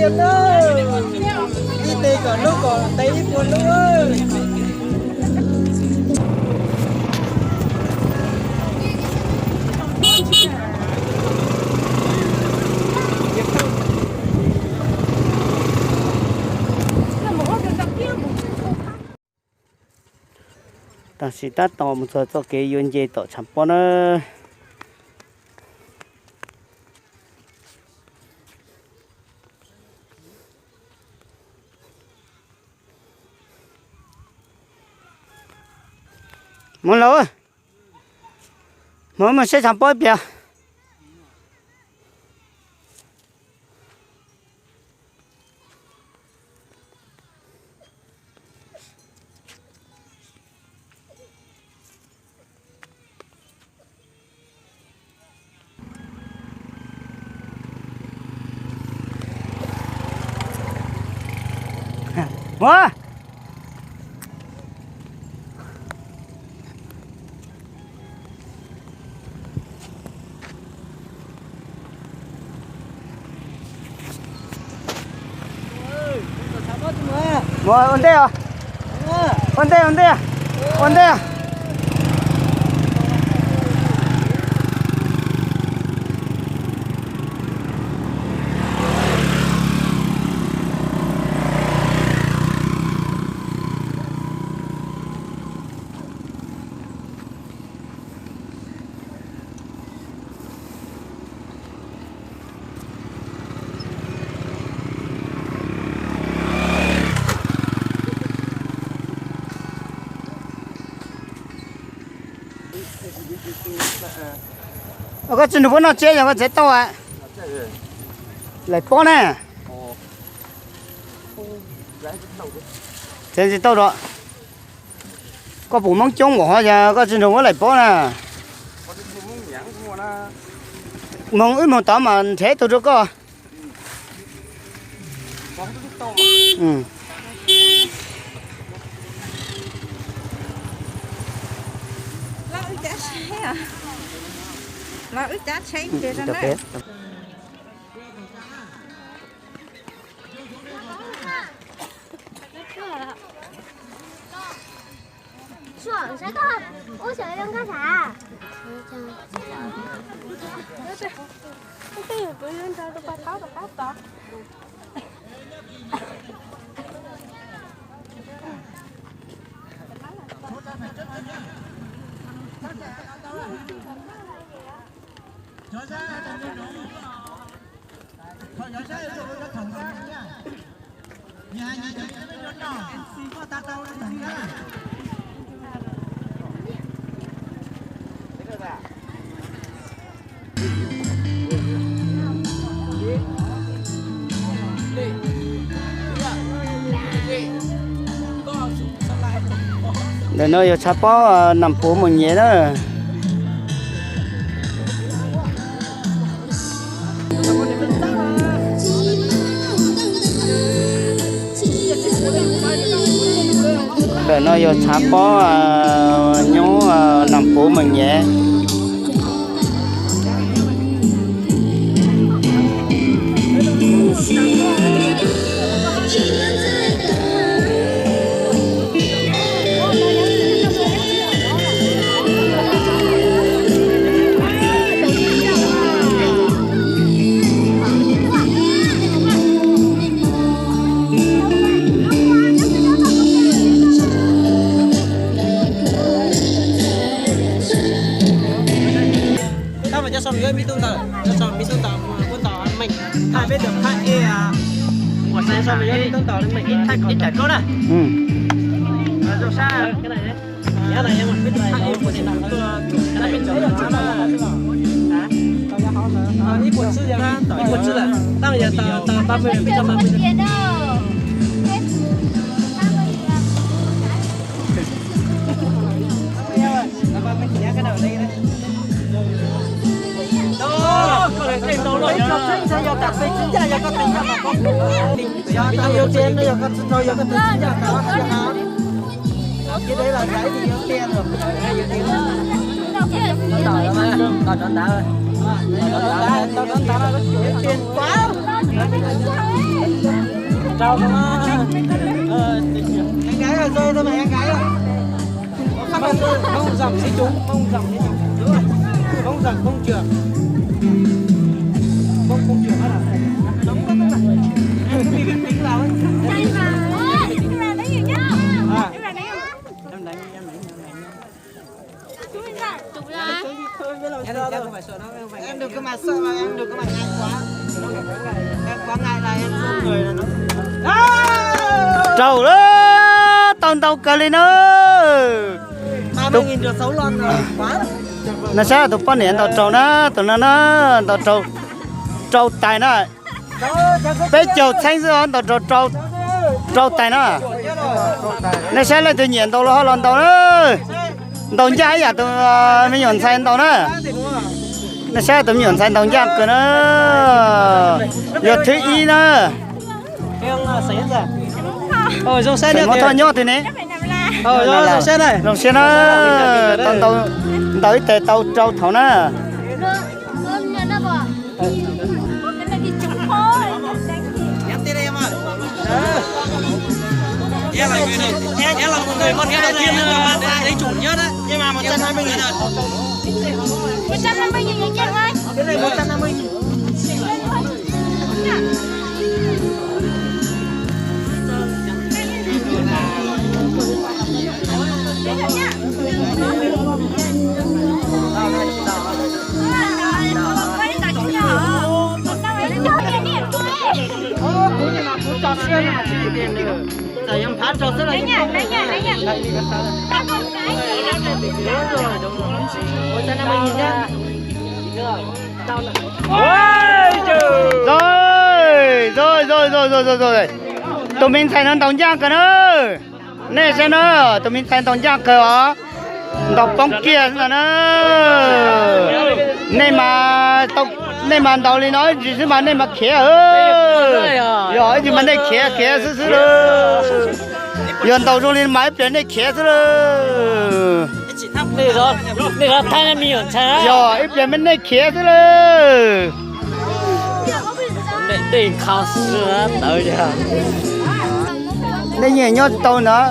Ib teg kom lub kom ntev ib puas lub. Tam sim tab tom mus txog txoj kev yuav nce tom tshav pob na. Mus lauj, mus mus saib tshav pob ib pliag. Ua, ua ntej os, ua ntej, ua ntej, ua ntej. Koj tsis nrug puab noj tsiab yog koj tsev tau a. Laim pob na. Tsev tsis tau rau. Koj pum Moob coob npaum ho yog koj tsis nrug puab laim pob na. Moog wb moog tod mas nrhev tug rau koj. Los wb cab tsheb ces rau na. Saib koj ua xyov zoo nkag sav. Tej yog kuv yuav nrog tus pog thaub rov qab tod. Ntawm no yog tshav pob Nam Puv Moos Nyem na. Ntawm no yog tshav pob nyob Nam Puv Moos Nyem. Tab mas cov sau yuav ib tug ntawm, cov sau ib tug ntawm, mus ib tug ntawm meem, thaij peb tus thaij ib, ua sau yuav ib tug ntawm meem ib thaij kom ib tawm koj na. Zoo sab. Ib puas tswb, ib puas tswb lawm, tab mas yog tau ba mươi, peb coj ba mươi. Tau rov ntawd. Rau, em gái rồi, rơi thôi mà em gái ơi. Mông, mông dòng xí chúng, mông dòng xí chúng. Đúng rồi. Mông dòng công trường. Mông công trường đó là. Đúng rồi, đúng rồi. Em có bị biết tính là. Đây mà. Ơ, em là đấy nhiều nhất. À. Em là đấy không? Em là đấy, em là đấy, em là đấy. Chú Minh Thảo, chụp ra. Em đừng có mà sợ mà em đừng có mà ngại quá. Em quá ngại là em run người rồi nó. Rau lawm, tau ntau kawg li na. Ba mươi nghìn được sáu lon rồi, quá. Nej saib tus poj niam ntaus rau na, tus no na, ntaus rau, rau tais na. Peb caug txheeb xwb os, ntaus rau, rau tais na. Nej saib leej twg nyiam ntaus los ho los ntaus na. Ntaus ncaj ib yam tus me nyuam ntxhais ntaus na. Nej saib tus me nyuam ntxhais ntaus ncaj kawg na. Yog thib ib na. Muab thoj nyob twg ne? Zoo siab na. Tau ntaus ib tes tau rau thaum na. Tus me ntxhais no ntaus ncaj kawg na. Nej saib na, tus me ntxhais ntaus ncaj kawg os. Ntaus poob kiag xwb ntag na. Nej mas, nej mas ntaus li no ib ntsis xwb mas nej mas khiav. Yog ib ntsis mas nej khiav khiav xwb xwb lawm. Yog ntaus zoo li mas ib pliag nej khiav xwb lawm. Yog ib pliag mas nej khiav xwb lawm. Nej nyiam nyob tsis tau ntag.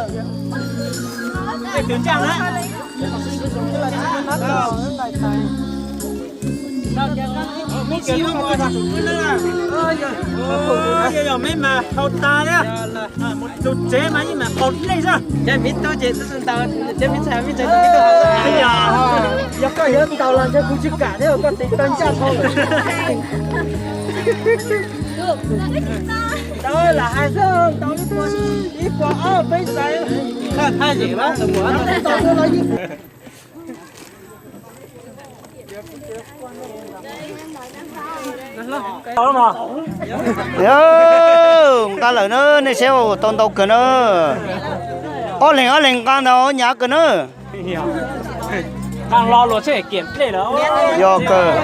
Yog meb mas haus tas li. Mus tus tsev mas yeej mam qaug dlej xwb. Yog koj yuav ntaus los ntshe kuv tsis kam thiab, koj tiv tau ncaj dhau lawm. Ntawd lam hais xwb, ntaus ib puas ob peb xais. Nqa lawm na, nej saib tau ntau kawg na. Ob leeg ob leeg nqa ntawd hnyav kawg na. Yog kawg.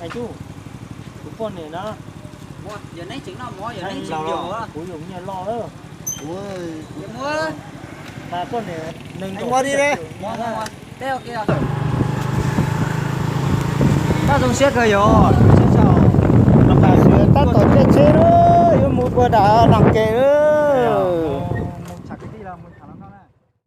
Kuv poj niam na, kuv yog nyiaj loj, poj niam, tab zoo siab kawg yog, tab tom caij tsheb na, yuav mus puag nram Nam Kev lawm.